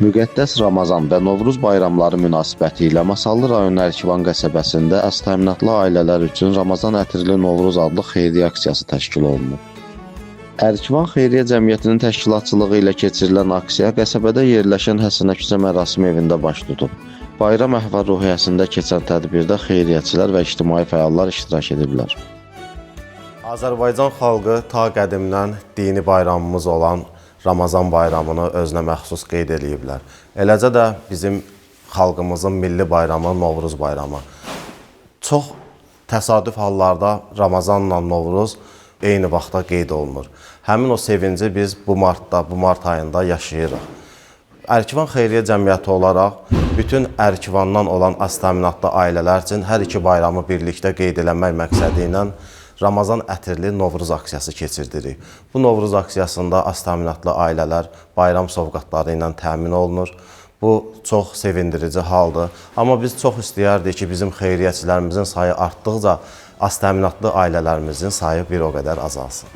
Müqəddəs Ramazan və Novruz bayramları münasibətilə Masallı rayonu Ərkivan qəsəbəsində aztəminatlı ailələr üçün Ramazan ətirli Novruz adlı xeyriyyə aksiyası təşkil olunub. Ərkivan Xeyriyyə Cəmiyyətinin təşkilatçılığı ilə keçirilən aksiya qəsəbədə yerləşən Həsən Əküsə mərasim evində baş tutub. Bayram əhval-ruhiyyəsində keçən tədbirdə xeyriyyəçilər və ictimai fəallar iştirak ediblər. Azərbaycan xalqı ta qədimdən dini bayramımız olan Ramazan bayramını özünə məxsus qeyd eləyiblər. Eləcə də bizim xalqımızın milli bayramı Novruz bayramı. Çox təsadüf hallarda Ramazanla Novruz eyni vaxtda qeyd olunur. Həmin o sevinci biz bu martda, bu mart ayında yaşayırıq. Ərkivan Xeyriyyə Cəmiyyəti olaraq bütün Ərkivandan olan az təminatlı ailələr üçün hər iki bayramı birlikdə qeyd eləmək məqsədi ilə Ramazan ətirli Novruz aksiyası keçirdirik. Bu Novruz aksiyasında az təminatlı ailələr bayram sovqatları ilə təmin olunur. Bu çox sevindirici haldır. Amma biz çox istəyərdik ki, bizim xeyriyyəçilərimizin sayı artdıqca az təminatlı ailələrimizin sayı bir o qədər azalsın.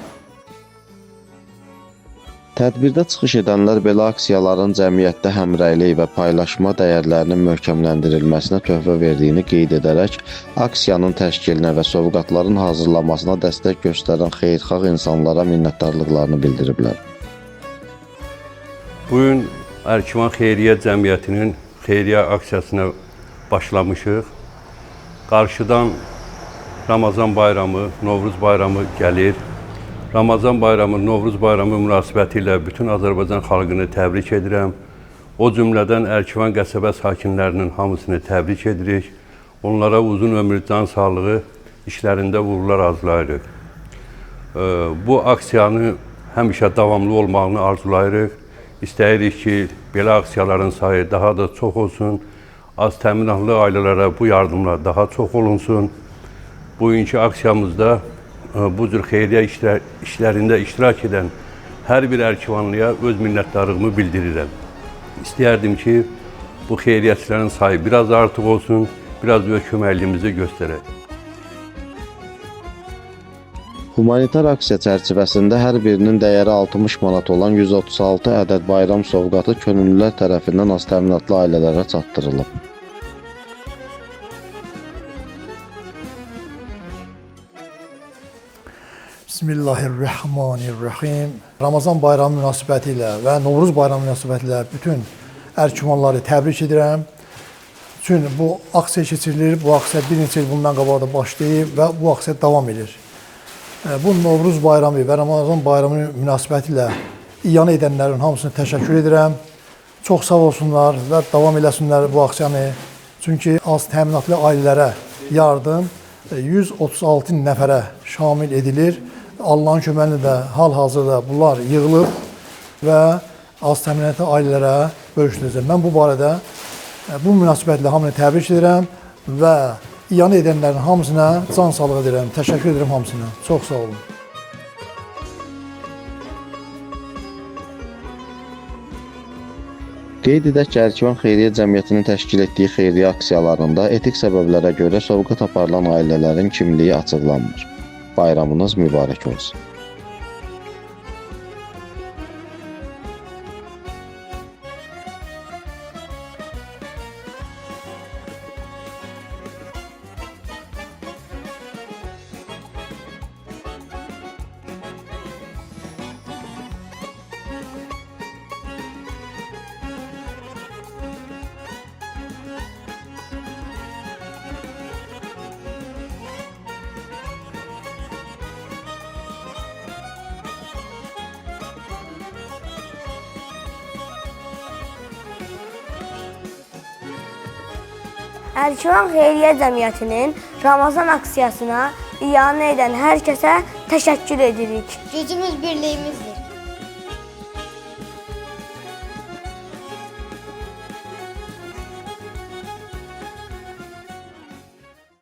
Tədbirdə çıxış edənlər belə aksiyaların cəmiyyətdə həmrəylik və paylaşma dəyərlərinin möhkəmləndirilməsinə töhfə verdiyini qeyd edərək, aksiyanın təşkilinə və sovqatların hazırlanmasına dəstək göstərən xeyirxah insanlara minnətdarlıqlarını bildiriblər. Bu gün Ərkivan Xeyriyyə Cəmiyyətinin xeyriyyə aksiyasına başlamışıq. Qarşıdan Ramazan bayramı, Novruz bayramı gəlir. Ramazan bayramı, Novruz bayramı münasibəti ilə bütün Azərbaycan xalqını təbrik edirəm. O cümlədən Ərkivan qəsəbə sakinlərinin hamısını təbrik edirik. Onlara uzun ömür, can sağlığı, işlərində uğurlar arzulayırıq. Bu aksiyanı həmişə davamlı olmağını arzulayırıq. İstəyirik ki, belə aksiyaların sayı daha da çox olsun. Az təminatlı ailələrə bu yardımlar daha çox olunsun. Bugünkü aksiyamızda bu cür xeyriyyə işlərində iştirak edən hər bir ərkivanlıya öz minnətdarlığımı bildirirəm. İstəyərdim ki, bu xeyriyyəçilərin sayı biraz artıq olsun, biraz da köməkliyimizi göstərək. Humanitar aksiya çərçivəsində hər birinin dəyəri 60 manat olan 136 ədəd bayram sovqatı könüllülər tərəfindən az təminatlı ailələrə çatdırılıb. Bismillahirrahmanirrahim. Ramazan bayramı münasibəti ilə və Novruz bayramı münasibəti ilə bütün ərkivanları təbrik edirəm. Çünki bu aksiya keçirilir, bu aksiya bir neçə il bundan qabaq da başlayıb və bu aksiya davam edir. Bu Novruz bayramı və Ramazan bayramı münasibəti ilə iyanə edənlərin hamısına təşəkkür edirəm. Çox sağ olsunlar və davam eləsinlər bu aksiyanı. Çünki az təminatlı ailələrə yardım 136 nəfərə şamil edilir. Allahın köməyi ilə hal-hazırda bunlar yığılıb və az təminatlı ailələrə bölüşdürüləcək. Mən bu barədə bu münasibətlə hamını təbrik edirəm və iyanə edənlərin hamısına can sağlığı edirəm. Təşəkkür edirəm hamısına. Çox sağ olun. Qeyd edək ki, Ərkivan Xeyriyyə Cəmiyyətinin təşkil etdiyi xeyriyyə aksiyalarında etik səbəblərə görə sovqat aparılan ailələrin kimliyi açıqlanmır. Bayramınız mübarək olsun. Ərkivan Xeyriyyə Cəmiyyətinin Ramazan aksiyasına iyanə edən hər kəsə təşəkkür edirik. Gücümüz birliyimizdir.